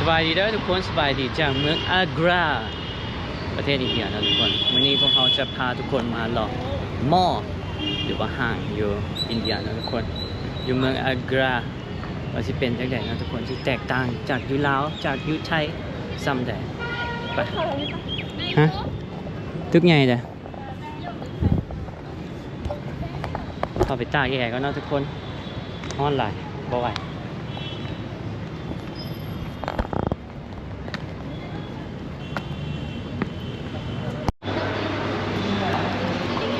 ສະບາຍດີເດີທຸກຄົນ, ສະບາຍດີຈາກເມືອງອາກຣາ ປະເທດອິນເດຍເນາະທຸກຄົນ. ມື້ນີ້ພວກເຮົາຈະພາທຸກຄົນມາເລາະມໍລ ຫຼືວ່າຫ້າງຢູ່ອິນເດຍເນາະທຸກຄົນ, ຢູ່ເມືອງອາກຣາ ວ່າຊິເປັນຈັ່ງໃດເນາະທຸກຄົນ, ຊິແຕກຕ່າງຈາກຢູ່ລາວ ຈາກຢູ່ໄທສ່ຳໃດ. ໄປ. ຮະ? ຕຶກໃຫຍ່ເດ້. ເຂົ້າໄປຕາກແອກ່ອນເນາະທຸກຄົນ, ຮ້ອນຫຼາຍ ບໍ່ໄຫວ.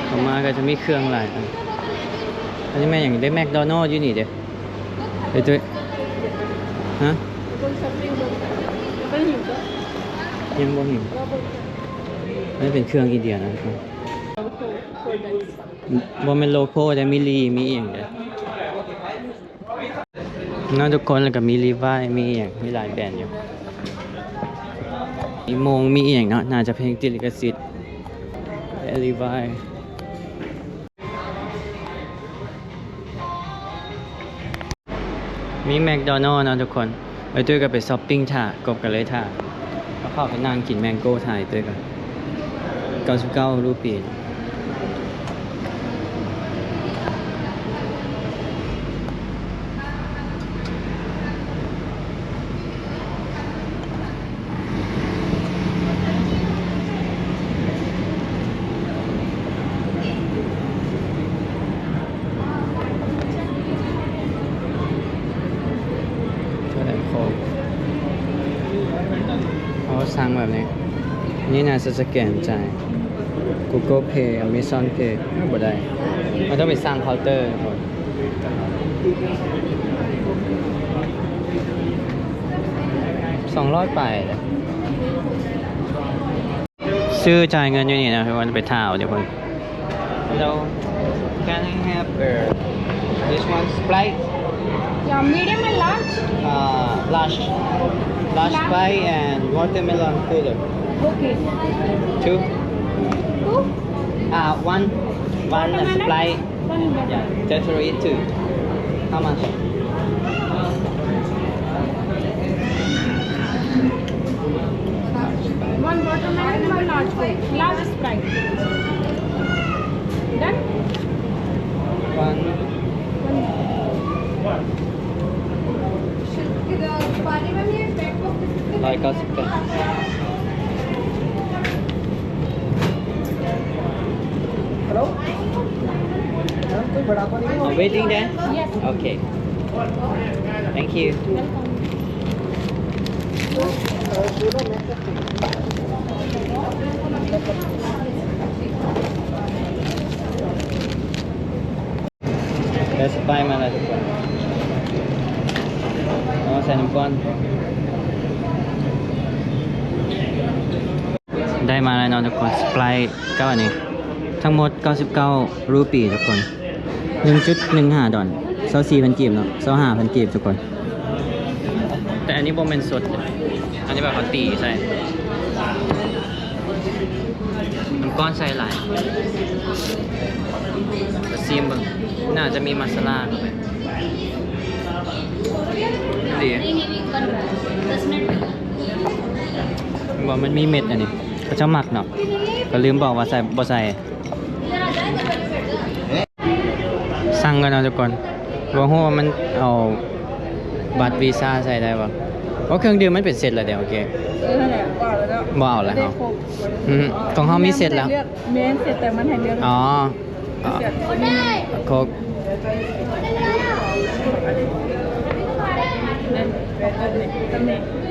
ເຂົ້າມາກໍຈະມີເຄື່ອງຫຼາຍ. ອັນນີ້ແມ່ນຫຍັງເດ້? ແມັກໂດນັລຢູ່ນີ້ເດ້. ໄປດ້ວຍ. ຮະ? ຍັງບໍ່ຫິວ. ອັນນີ້ເປັນເຄື່ອງອິນເດຍນະ. ບໍ່ແມ່ນໂລໂກ້ເດ້, ມີລີ ມີອີ່ຫຍັງເດ້ເນາະທຸກຄົນ. ແລ້ວກໍມີລີວາຍ ມີອີ່ຫຍັງ ມີຫຼາຍແບຣນຢູ່. ມີໂມງ ມີອີ່ຫຍັງເນາະ, ໜ້າຈະເພງຕິດລິຂະສິດ. ແລະ ລີວາຍ ມີແມັກໂດນັລເນາະທຸກຄົນ. ເອື້ອຍຕຸ້ຍກໍໄປຊັອບປິງຖ້າ, ກົບກໍເລີຍຖ້າ. ເຮົາເຂົ້າໄປນັ່ງກິນແມງໂກ້ຖ້າເອື້ອຍຕຸ້ຍກ່ອນ. ເກົ້າສິບເກົ້າຣູປີ. ເທົ່າໃດຂອງ ເຮົາສັ່ງແບບນີ້ ນີ້ໜ້າຈະສະແກນຈ່າຍ Google Pay Amazon Pay ບໍ່ໄດ້. ເຮົາຕ້ອງໄປສັ່ງເຄົາເຕີ. ສອງຮ້ອຍປາຍເດ້. ຊື້ຈ່າຍເງິນຢູ່ນີ້ນະ ເພິ່ນວ່າໄປຖ້າເອົາຢູ່ເພິ່ນ. Hello, can I have, uh, this one, Sprite? Yeah, medium and large? Uh, large. Large Sprite and watermelon cooler. Okay. Two? Two? Uh, one, one Sprite. One hundred. Yeah, that's for it too. How much? One watermelon, one large Coke, large Sprite. Done? One. One. ຮ້ອຍເກົ້າສິບເກົ້າ. Hello? Ma'am, koi bada pani? I'm waiting there. Yes. Okay. Thank you. Welcome. ໄດ້ Sprite ມາແລ້ວທຸກຄົນ. ເອົາໃສ່ນ້ຳກ່ອນ. ໄດ້ມາແລ້ວເນາະທຸກຄົນ, Sprite ກັບອັນນີ້ ທັງໝົດເກົ້າສິບເກົ້າຣູປີທຸກຄົນ, ໜຶ່ງຈຸດໜຶ່ງຫ້າດອນ, ຊາວສີ່ພັນກີບເນາະ, ຊາວຫ້າພັນກີບທຸກຄົນ. ແຕ່ອັນນີ້ບໍ່ແມ່ນສົດເດ້, ອັນນີ້ແບບເຂົາຕີໃສ່. ນ້ຳກ້ອນໃສ່ຫຼາຍ. ມາຊີມເບິ່ງ, ໜ້າຈະມີມາສະລາເຂົ້າໄປ. ດີ. ບໍ່, ມັນມີເມັດອັນນີ້, ເຂົາເຈົ້າມັກເນາະ. ກໍລືມບອກວ່າໃສ່, ບໍ່ໃສ່. ສັ່ງກ່ອນເນາະທຸກຄົນ, ບໍ່ຮູ້ວ່າມັນເອົາບັດວີຊາໃສ່ໄດ້ບໍ່. ເພາະເຄື່ອງດື່ມມັນເປັນເຊັດແລ້ວເດ້. ໂອເຄ. ເອີ ນັ້ນແຫຼະ, ບໍ່ເອົາແລ້ວເນາະ. ບໍ່ເອົາແລ້ວເຮົາ. ອືມ, ຂອງເຮົາມີເຊັດແລ້ວ. ແມ່ນ, ເຊັດ, ແຕ່ມັນໃຫ້ເລືອກ. ອໍ, ເອີ, ໂຄກ.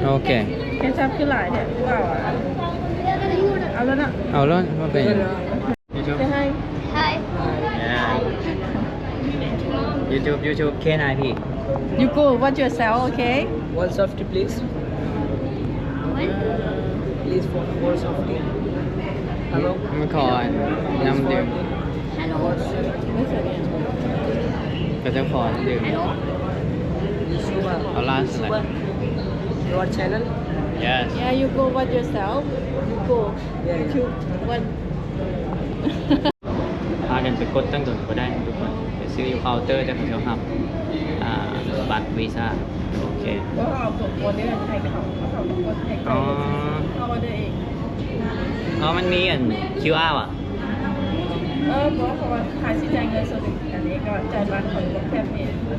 ໂອເຄ. ເຄຊັບຄືຫຼາຍແທ້. ບໍ່ເອົາ. ເອົາແລ້ວເນາະ. ເອົາແລ້ວ, ບໍ່ເປັນຫຍັງ. Say hi. Hi. Yeah. YouTube, YouTube, K nine P. You go watch yourself, okay? One soft, please. What? Please, for one soft. Hello. ມາຂໍນ້ຳດື່ມ. Hello. ເຂົາເຈົ້າຂໍນ້ຳດື່ມ. Hello. ເອົາລາດໃສ່. Your channel? Yes. Yeah, you go watch yourself. You go. Yeah, yeah. YouTube. One. ພາກັນໄປກົດຕັ້ງດົນບໍ່ໄດ້ນະທຸກຄົນ, ໄປຊື້ຢູ່ເຄົາເຕີ ແຕ່ເຂົາເຈົ້າຮັບ ອ່າ ບັດວີຊາ. ໂອເຄ. ບໍ່ ເຮົາເອົາຕົວໂອເດີໃຫ້ເຂົາ ເຂົາກໍກົດໃຫ້ເຈົ້າ ອໍ ເຮົາອອເດີເອງ. ອໍ ມັນມີອັນ ຄິວອາ ຫວາ? ເອີ ບໍ່ ເພາະວ່າຖ້າຊິຈ່າຍເງິນສົດ ອັນນີ້ກໍຈ່າຍບັດ ເຂົາກໍແຄບເອງ. ອໍ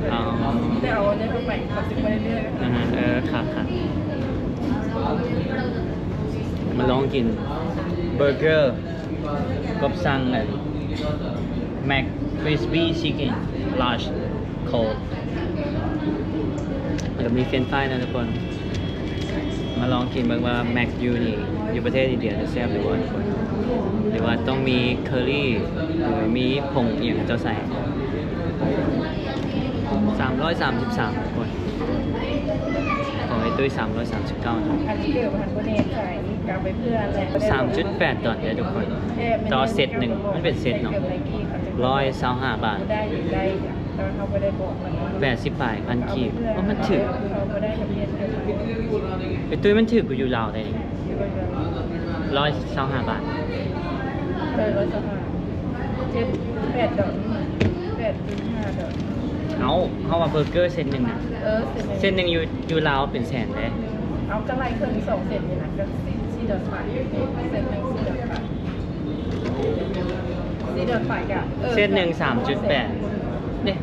ແຕ່ເອົາເອົາເດີເຂົ້າໄປ ເຂົາຊິບໍ່ໄດ້ເລືອກ. ອ່າຮະ ເອີ ຄັກໆ. ມາລອງກິນເບີເກີ ກັບສັ່ງອັນ Mac Crispy Chicken Large Coke ແລ້ວກໍມີ French fry ນະທຸກຄົນ. ມາລອງກິນເບິ່ງວ່າ Mac ຢູ່ນີ້ ຢູ່ປະເທດອິນເດຍຈະແຊບຫຼືບໍ່ທຸກຄົນ ຫຼືວ່າຕ້ອງມີເຄີຣີ ຫຼືມີຜົງອີ່ຫຍັງເຂົາເຈົ້າໃສ່. ສາມຮ້ອຍສາມສິບສາມ ທຸກຄົນ ຂອງໄອ້ຕຸ້ຍ ສາມຮ້ອຍສາມສິບເກົ້າ ນະ. ອັນນີ້ເດີ ບໍ່ແນ່ໃຈ ກັບໄປເພື່ອແຫຼະ ສາມຈຸດແປດດອນເດີທຸກຄົນ ຕໍ່ເຊັດໜຶ່ງ ມັນເປັນເຊັດເນາະ ຮ້ອຍຊາວຫ້າບາດ ໄດ້ ໄດ້ ແຕ່ວ່າເຮົາບໍ່ໄດ້ບອກມັນ ແປດສິບປາຍພັນກີບ. ໂອ້ ມັນຖືກ ເຮົາບໍ່ໄດ້ທະບຽນກັນ ໄອ້ຕຸ້ຍ ມັນຖືກກວ່າຢູ່ລາວເດ້ນີ້ ຮ້ອຍຊາວຫ້າບາດ. ເອີ ຮ້ອຍຊາວຫ້າ ເຈັດ ແປດດອນ ແປດຈຸດຫ້າດອນ. ເອົ້າ ເຮົາວ່າເບີເກີເຊັດໜຶ່ງນະ ເອີ ເຊັດໜຶ່ງ ເຊັດໜຶ່ງຢູ່ ຢູ່ລາວເປັນແສນເດ້. ເອົາ ກໍໄລ່ເຄິ່ງສອງເຊັດນີ້ນະ ກໍສີ່ ສີ່ດອນປາຍ ເຊັດໜຶ່ງສີ່ດອນປາຍ ສີ່ດອນປາຍກະ ເອີ ເຊັດໜຶ່ງສາມຈຸດແປດເດ້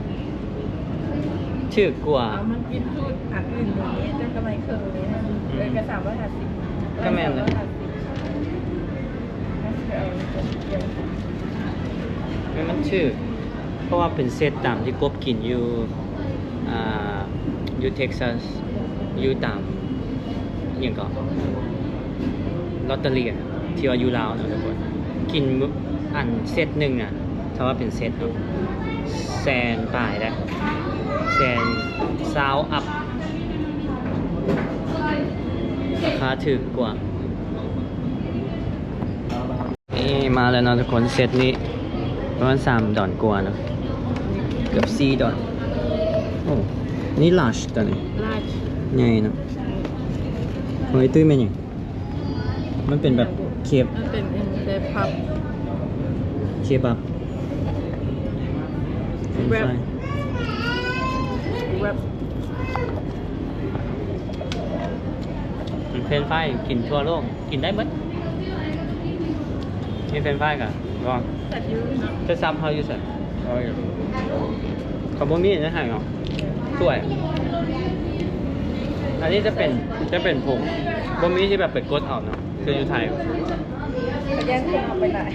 ຖືກກວ່າ. ເອົາ ມັນກິນຟູດອັນອື່ນນີ້ ເຈົ້າກໍໄລ່ເຄິ່ງນີ້ນະ ອືມ ເອີ ກໍສາມຮ້ອຍຫ້າສິບ ກໍແມ່ນແຫຼະ ສາມຮ້ອຍຫ້າສິບ ມັນຖືກ ເພາະວ່າເປັນເຊັດຕາມທີ່ກົບກິນຢູ່ ອ່າ ຢູ່ເທັກຊັສ ຢູ່ຕາມ ອີ່ຫຍັງເກາະ ລອດເຕີຣີ ທີ່ວ່າຢູ່ລາວເນາະທຸກຄົນ ກິນມື້ ອັນເຊັດໜຶ່ງນະ ຖ້າວ່າເປັນເຊັດເນາະ ແສນປາຍເດ້ ແສນຊາວອັບ ລາຄາຖືກກວ່າ. ເອີ ມາແລ້ວເນາະທຸກຄົນ ເຊັດນີ້ປະມານສາມດອນກວ່າເນາະ ເກືອບສີ່ດອນ. ໂອ້ ນີ້ລາດໂຕນີ້ ລາດ ໃຫຍ່ເນາະ. ຂອງໄອ້ຕຸ້ຍແມ່ນຫຍັງ? ມັນເປັນແບບເຄບ ມັນເປັນເຄບັບ ເຄບັບ ເຟຣນຊ໌ຟຣາຍ ແຣັບ ແຣັບ ເຟຣນຊ໌ຟຣາຍກິນທົ່ວໂລກ ກິນໄດ້ເບິດ. ມີເຟຣນຊ໌ຟຣາຍກະລອງ ແຊບຢູ່ ຈະຊັບເຮົາຢູ່ໃສ? ເຂົາບໍ່ມີໃຫ້ເນາະ ຖ້ວຍ. ອັນນີ້ຈະເປັນ ຈະເປັນຜົງ ບໍ່ມີທີ່ແບບໄປກົດເອົາເນາະ ຄືຢູ່ໄທ. ເຂົາແຍ່ງຄົນເອົາໄປຫຼາຍ.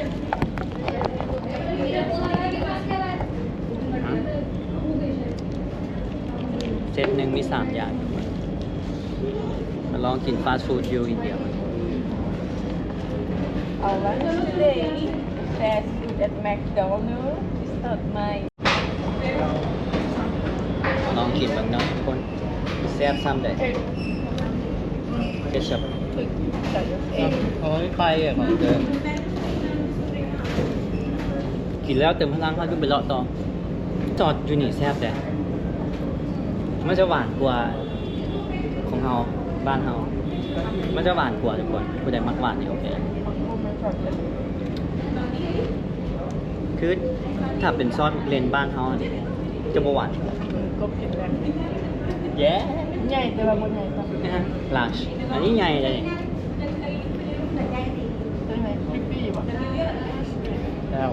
ເຊັດໜຶ່ງມີສາມຢ່າງ. ມາລອງກິນຟາສຟູດຢູ່ອິນເດຍ. Alright, today fast food at McDonald's is not mine. ລອງກິນເບິ່ງເນາະທຸກຄົນ ແຊບຊ່ຳໃດ. ເຄັດຊັບ ເອີ ເອົາໄປຂອງເດີ ກິນແລ້ວເຕີມພະລັງ ພາຂຶ້ນໄປເລາະຕໍ່. ຈອດຢູ່ນີ້ແຊບເດ້ ມັນຈະຫວານກວ່າຂອງເຮົາ ບ້ານເຮົາ ມັນຈະຫວານກວ່າທຸກຄົນ. ຜູ້ໃດມັກຫວານນີ້ໂອເຄ. ຄືຖ້າເປັນຊອດໝາກເລັ່ນບ້ານເຮົານີ້ຈະບໍ່ຫວານ. ເອີ ກົບກິນແລ້ວ ແຢ້ ໃຫຍ່ແຕ່ວ່າບໍ່ໃຫຍ່ປານ ລາດ ອັນນີ້ໃຫຍ່ເລີຍ. ເປັນໄງ ຄຣິບປີ້ບໍ່? ແລ້ວ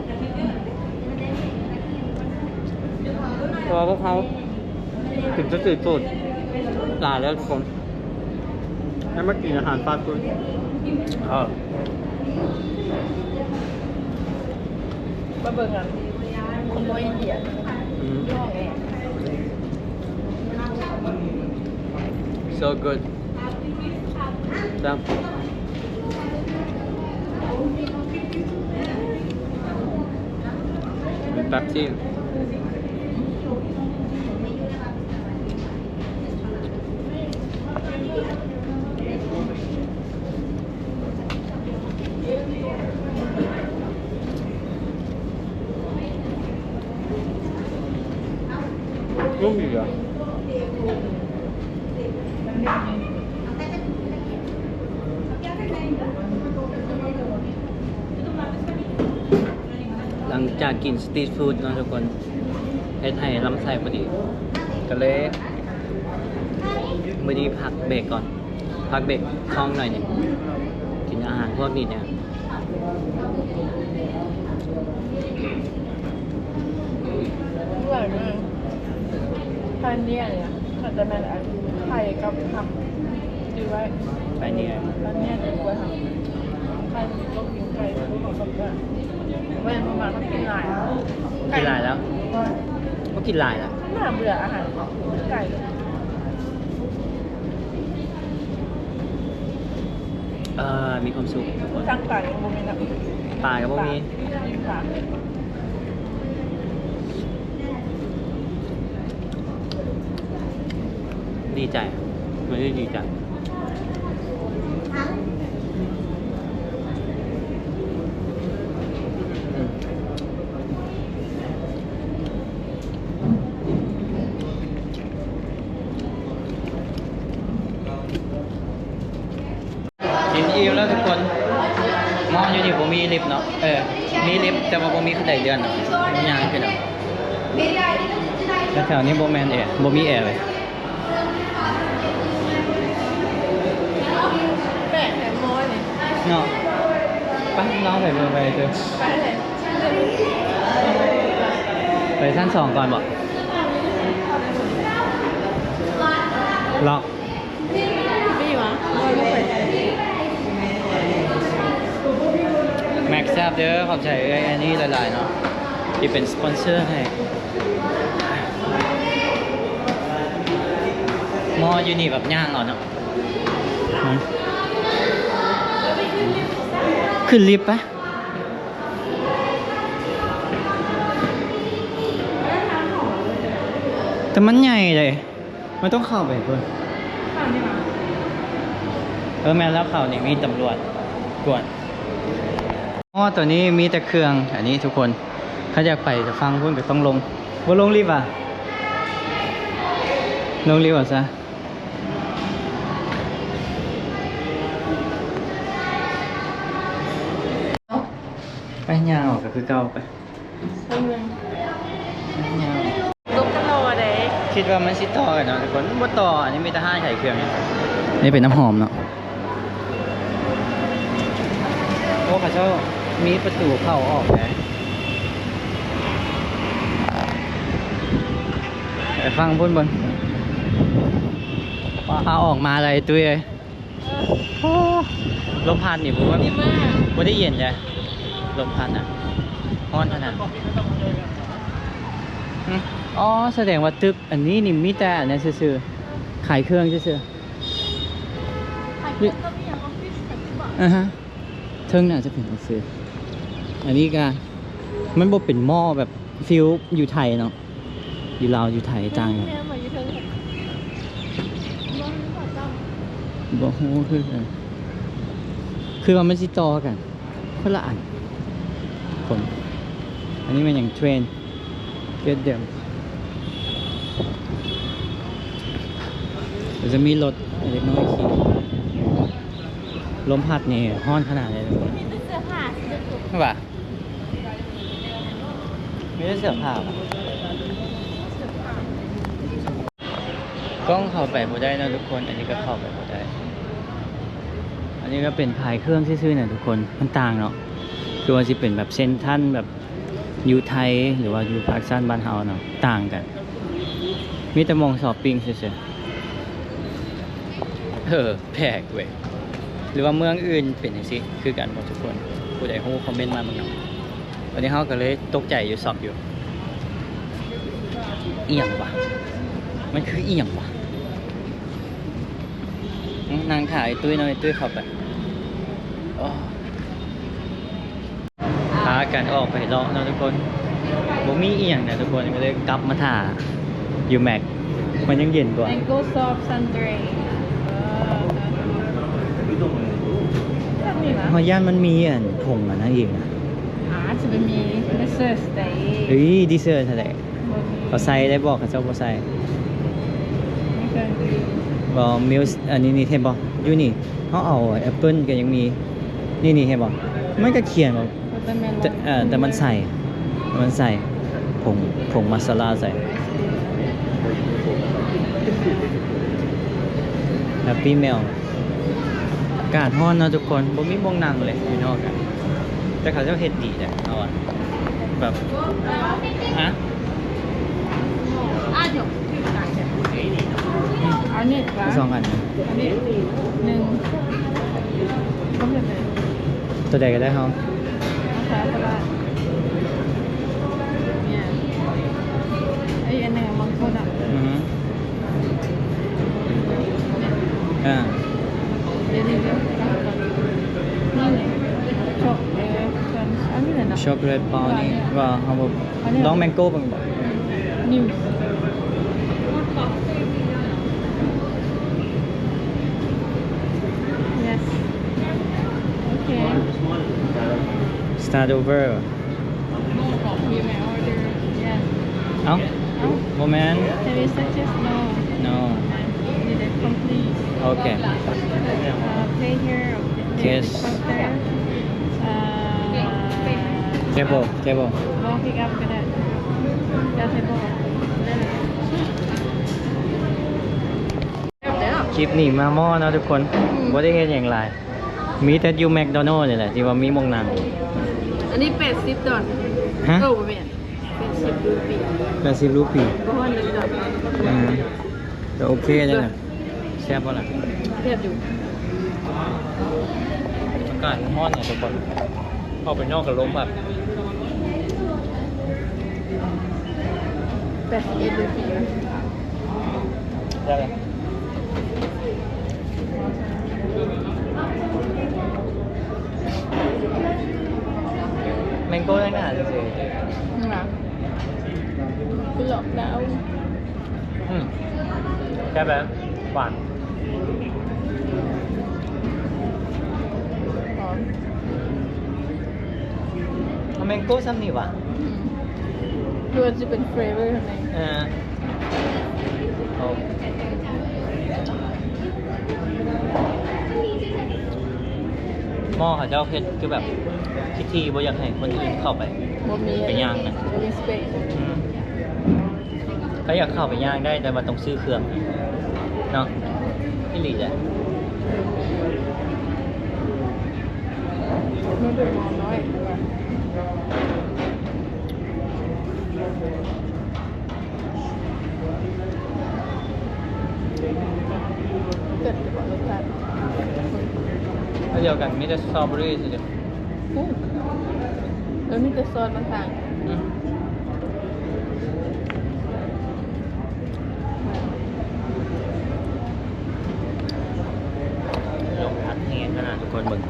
ເພາະວ່າພວກເຮົາກິນສະຕຣີດຟູດຫຼາຍແລ້ວທຸກຄົນ. ໃຫ້ມາກິນອາຫານຟາສຟູດ. ເອີ ມາເບິ່ງອັນຄົນບໍ່ອິນເດຍ. ອືມ ລອງແອ. So good. ແຊບ. ເປັບຊີ. ຫຼັງຈາກກິນສະຕຣີດຟູດເນາະທຸກຄົນ ເຮັດໃຫ້ລຳໄສ້ພໍດີ ກໍເລີຍ ມື້ນີ້ພັກເບຣກກ່ອນ ພັກເບຣກທ້ອງໜ້ອຍໜຶ່ງ ກິນອາຫານພວກນີ້ແດ່. ອະຮ່ອຍມາກ. ພາເນຍນີ້ນະ ອາດຈະແມ່ນອັນໄຂ່ກັບຜັກ ຈື່ໄວ້ ພາເນຍ ພາເນຍ ຫຼືວ່າໄຂ່ຕົ້ມ ກິນໄກ່ ບໍ່ມັກ ບໍ່ມັກກິນຫຼາຍ ກິນຫຼາຍແລ້ວ ບໍ່ກິນຫຼາຍແລ້ວ ໜ້າເບື່ອອາຫານໄກ່. ເອີ ມີຄວາມສຸກທຸກຄົນ. ທາງການຍັງບໍ່ມີນະ ປາກໍບໍ່ມີ ປາ ດີໃຈ ມື້ນີ້ດີໃຈ. ກິນອີ່ມແລ້ວທຸກຄົນ. ມອດຢູ່ນີ້ບໍ່ມີລິບເນາະ ເອີ ມີລິບແຕ່ວ່າບໍ່ມີຂັ້ນໄດເລື່ອນເນາະ ຍ່າງຂຶ້ນເອົາ. ແຖວໆນີ້ບໍ່ແມ່ນແອ ບໍ່ມີແອເລີຍ ແປກແທ້ມອດນີ້ເນາະ. ໄປ ລອງໄປເບິ່ງ ໄປເດີ ໄປເລີຍ ໄປຊັ້ນສອງກ່ອນບໍ? ລັອກ ມີຫວາ? ແມັກແຊບເດີ ຂອບໃຈເອື້ອຍແອນນີ້ຫຼາຍໆເນາະ ທີ່ເປັນສະປອນເຊີໃຫ້. ໝໍ້ຢູ່ນີ້ແບບຍ່າງເອົາເນາະ ຂຶ້ນລິບໄປ ແຕ່ມັນໃຫຍ່ເດ້. ມັນຕ້ອງເຂົ້າໄປພຸ້ນ. ເອີ ແມ່ນແລ້ວ ເຂົ້ານີ້ມີຕຳຫຼວດກວດ. ອໍ ໂຕນີ້ມີແຕ່ເຄື່ອງ ອັນນີ້ທຸກຄົນ ຖ້າຢາກໄປທາງຝັ່ງພຸ້ນກໍຕ້ອງລົງ ບໍ່ລົງລິບຫວາ? ລົງລິບເອົາຊະ ໄປ ຍ່າງອອກກໍຄືເກົ່າໄປ. ຕົກກັນລໍເດ້ ຄິດວ່າມັນຊິຕໍ່ກັນເນາະທຸກຄົນ ມັນບໍ່ຕໍ່ ອັນນີ້ມີແຕ່ຮ້ານຂາຍເຄື່ອງ. ນີ້ເປັນນ້ຳຫອມເນາະ. ໂອ້ ເຂົາເຈົ້າມີປະຕູເຂົ້າອອກເດ້ ໄປຝັ່ງພຸ້ນເບິ່ງ. ອາ ອອກມາແລ້ວ ຕຸ້ຍເອີຍ. ໂອ້ ລົມພັດນີ້ບໍ່ ບໍ່ໄດ້ເຢັນເລີຍ ລົມພັດນະ ຮ້ອນຂະໜາດ. ອໍ ສະແດງວ່າຕຶກອັນນີ້ນີ້ມີແຕ່ອັນນັ້ນຊື່ໆ ຂາຍເຄື່ອງຊື່ໆ. ອາຮະ ເທິງໜ້າຈະເປັນຈັ່ງຊີ້. ອັນນີ້ກະມັນບໍ່ເປັນໝໍ້ແບບຟີລຢູ່ໄທເນາະ. ຢູ່ລາວຢູ່ໄທຕ່າງກັນ ບໍ່ຮູ້ຄືກັນ ຄືວ່າມັນຊິຕໍ່ກັນຄົນລະອັນ. ຄົນ ອັນນີ້ແມ່ນຫຍັງ? ເທຣນ ເກດເດີມ ຈະມີລົດເດັກນ້ອຍຂີ່. ລົມພັດນີ້ຮ້ອນຂະໜາດໃດ? ມີແຕ່ເສື້ອຜ້າ ວ່າ ມີແຕ່ເສື້ອຜ້າ. ກ້ອງເຂົ້າໄປບໍ່ໄດ້ເນາະທຸກຄົນ ອັນນີ້ກໍເຂົ້າໄປບໍ່ໄດ້. ອັນນີ້ກໍເປັນຂາຍເຄື່ອງຊື່ໆນະທຸກຄົນ ມັນຕ່າງເນາະ ຄືວ່າຊິເປັນແບບເຊັນທຣັນ ແບບຢູ່ໄທ ຫຼືວ່າຢູ່ພາກຊານບ້ານເຮົາເນາະ ຕ່າງກັນ. ມີແຕ່ໝ່ອງຊັອບປິງຊື່ໆ. ເອີ ແປກເວີຍ ຫຼືວ່າເມືອງອື່ນເປັນຈັ່ງຊີ້ຄືກັນບໍ່ທຸກຄົນ? ຜູ້ໃດຮູ້ຄອມເມັນມາເບິ່ງເນາະ. ວັນນີ້ເຮົາກໍເລີຍຕົກໃຈຢູ່ ຊັອກຢູ່. ອີ່ຫຍັງວະ? ມັນຄືອີ່ຫຍັງວະ? ອືມ ນັ່ງຖ້າໄອ້ຕຸ້ຍເນາະ ໄອ້ຕຸ້ຍເຂົ້າໄປ. ໂອ້ ພາກັນອອກໄປເລາະເນາະທຸກຄົນ ບໍ່ມີອີ່ຫຍັງນະທຸກຄົນ ກໍເລີຍກັບມາຖ້າຢູ່ແມັກ ມັນຍັງເຢັນກວ່າ. Mango soft sundae ເອີ ເຮົາຢ້ານມັນມີອັນຜົງອັນນັ້ນອີກນະ. ອາດຈະໄປມີ dessert ໄດ້. ເອີ dessert ຫັ້ນແຫຼະ. ບໍ່ມີ ເຂົາໃສ່ໄດ້ບໍ່? ເຂົາເຈົ້າບໍ່ໃສ່ ມີເຄື່ອງດື່ມ. ບໍ່ milk ອັນນີ້ນີ້ ເຫັນບໍ່? ຢູ່ນີ້ ເຮົາເອົາແອັບເປິ້ນກໍຍັງມີ. ນີ້ນີ້ ເຫັນບໍ່? ມັນກໍຂຽນວ່າ watermelon ແຕ່ ເອີ ແຕ່ມັນໃສ່ ມັນໃສ່ຜົງ ຜົງມາສາລາໃສ່. Happy Meal ອາກາດຮ້ອນເນາະທຸກຄົນ ບໍ່ມີບ່ອນນັ່ງເລີຍຢູ່ນອກກະ ແຕ່ເຂົາເຈົ້າເຮັດດີເດ້ ເອົາອະ ແບບ ຮະ ອັນນີ້ ສອງອັນ ອັນນີ້ໜຶ່ງ ຕົວໃດກໍໄດ້ເຮົາ ເອົາສາລະ ເນຍ ເອີ ອັນໜຶ່ງມັງຄຸດອະ ອືຮຶ ອ່າ ເດລິເວອຣີ ນີ້ ຊັອກ ເອີ ອັນນີ້ແຫຼະເນາະ Chocolate Brownie ວ່າເຮົາ ອັນນີ້ ລອງ Mango ເບິ່ງບໍ Yes. Okay. Start over. You may order. Yeah. ເອົ້າ ເອົ້າ ບໍ່ແມ່ນ Can you suggest? No. No. Need it complete. Okay. Uh, pay here. Pay at the counter. Uh, table, table. Go pick up ກໍໄດ້. Yeah, table. ຄລິບນີ້ມາມໍ່ເນາະທຸກຄົນ ອືມ ບໍ່ໄດ້ເຮັດຫຍັງຫຼາຍ ມີແຕ່ຢູ່ McDonald ນີ້ແຫຼະທີ່ວ່າມີໝ່ອງນັ່ງ. ອັນນີ້ແປດສິບດອນ ຮະ? ເອີ ບໍ່ແມ່ນ ແປດສິບຣູປີ ແປດສິບຣູປີ ບໍ່ຮອດໜຶ່ງດອນ. ອ່າ ກໍໂອເຄເດ້ ແຊບບໍ່ລະ? ແຊບຢູ່. ອາກາດມັນຮ້ອນເນາະທຸກຄົນ ອອກໄປນອກກໍລົມພັດ. ແປດສິບເອັດເດືອນປີນະ ແມງໂກ້ໄດ້ໜ້າຊື່ໆ ນີ້ຫວາ ຄືລັອກດາວ. ອືມ ແຊບແລ້ວ ຫວານ ຫອມ. ມັນແມງໂກ້ຊ່ຳນີ້ຫວາ ອືມ ຫຼືວ່າຊິເປັນເຟລເວີຂ້າງໃນ? ເອີ ໂອ້ ໝໍ້ເຂົາເຈົ້າເຮັດຄືແບບພິທີບໍ່ຢາກໃຫ້ຄົນອື່ນເຂົ້າໄປ ບໍ່ມີ ໄປຍ່າງນະ ບໍ່ມີສະເປກ ອືມ. ກໍຢາກເຂົ້າໄປຍ່າງໄດ້ ແຕ່ວ່າຕ້ອງຊື້ເຄື່ອງເນາະ ອີ່ຫຼີແຫຼະ. ອັນດຽວກັນ ມີແຕ່ສະຕໍເບີຣີຊື່ໆ. ໂອ້ ເອີ ມີແຕ່ຊອດມັນຕ່າງ. ອືມ ລົມພັດແຮງຂະໜາດ ທຸກຄົນເບິ່ງ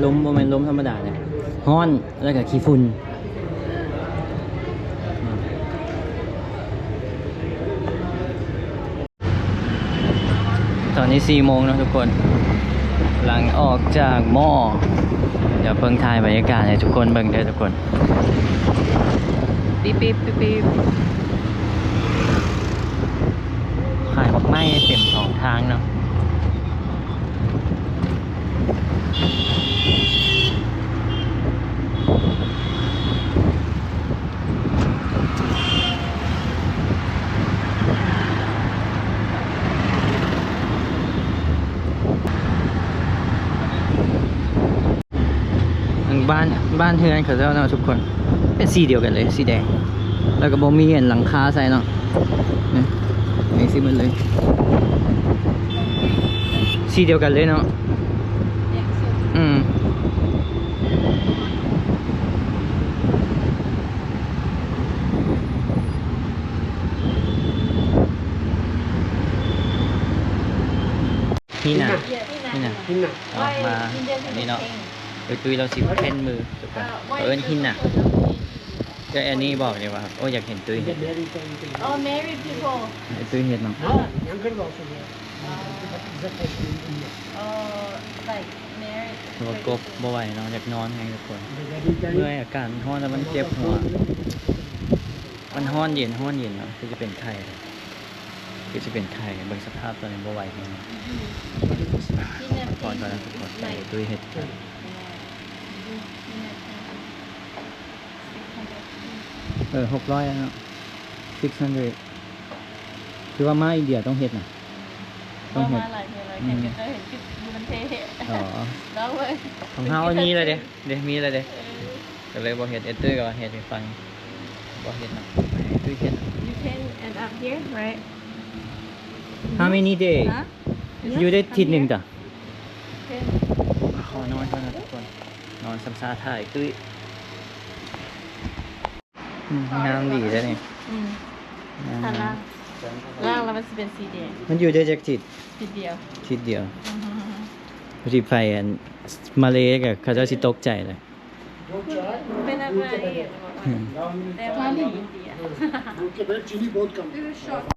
ລົມບໍ່ແມ່ນລົມທຳມະດາເດ້ ຮ້ອນ ແລ້ວກໍຂີ້ຝຸ່ນ. ຕອນນີ້ສີ່ໂມງເນາະທຸກຄົນ ຫຼັງອອກຈາກມໍ່ ດຽວເບິ່ງ ຖ່າຍບັນຍາກາດໃຫ້ທຸກຄົນເບິ່ງເດີທຸກຄົນ. ປີບໆ ປີບໆ ຂາຍໝາກໄມ້ເຕັມສອງທາງເນາະ. ບ້ານ ບ້ານເຮືອນເຂົາເຈົ້າເນາະທຸກຄົນ ເປັນສີດຽວກັນເລີຍ ສີແດງ ແລ້ວກໍບໍ່ມີອັນຫຼັງຄາໃສ່ເນາະ. ນີ້ ນີ້ສີໝົດເລີຍ ສີດຽວກັນເລີຍເນາະ. ອືມ ຫີນນະ ຫີນນະ ຫີນນະ ເອົາມາ ອັນນີ້ເນາະ ເອີ ຕຸ້ຍລາວຊິເພນມື ເອີ້ນຫີນນະ. ແຕ່ອັນນີ້ບອກເລີຍວ່າ ໂອ້ ຢາກເຫັນຕຸ້ຍເຮັດ Oh, married people. ໃຫ້ຕຸ້ຍເຮັດເນາະ. Oh, like married. ແຕ່ວ່າກົບບໍ່ໄຫວເນາະ ຢາກນອນແຮງທຸກຄົນ ເມື່ອຍ ອາກາດມັນຮ້ອນແລ້ວມັນເຈັບຫົວ ມັນຮ້ອນເຢັນ ຮ້ອນເຢັນເນາະ ຄືຈະເປັນໄຂ້ ຄືຈະເປັນໄຂ້. ເບິ່ງສະພາບຕອນນີ້ບໍ່ໄຫວແຮງ ພັກຜ່ອນກ່ອນນະທຸກຄົນ ໃຫ້ຕຸ້ຍເຮັດ. ເອີ ຫົກຮ້ອຍເນາະ six hundred ຄືວ່າມາອິນເດຍຕ້ອງເຮັດນະ. ຕ້ອງເຮັດ ເວົ້າມາຫຼາຍເທື່ອແລ້ວ ອືມ ເຫັນເຈົ້າເຫັນຄລິບຢູ່ນຳເທ ອໍ ລອງເບິ່ງ ຂອງເຮົາມີແລ້ວເດ້ ເດ້ ມີແລ້ວເດ້ ເອີ ກໍເລີຍບໍ່ເຮັດ ເອເຕີກໍເຮັດໃຫ້ຟັງ ບໍ່ເຮັດນຳ ໃຫ້ຕຸ້ຍເຮັດ You can end up here, right? How many day? Huh? ຢູ່ໄດ້ທິດໜຶ່ງຕະ Ten. ຂໍນອນກ່ອນນະທຸກຄົນ ນອນຊຳຊາຖ້າໄອ້ຕຸ້ຍ. ອືມ ງາມດີເດ້ນີ້ ອືມ ງາມ ຖ້າລ້າງ ລ້າງແລ້ວມັນຊິເປັນສີແດງ ມັນຢູ່ໄດ້ຈັກທິດ? ທິດດຽວ ທິດດຽວ ອືມ ພໍດີໄປອັນມາເລກໍເຂົາເຈົ້າຊິຕົກໃຈເລີຍ ເປັນອະໄລ ອືມ ແຕ່ວ່າໃນອິນເດຍ चीनी बहुत कम।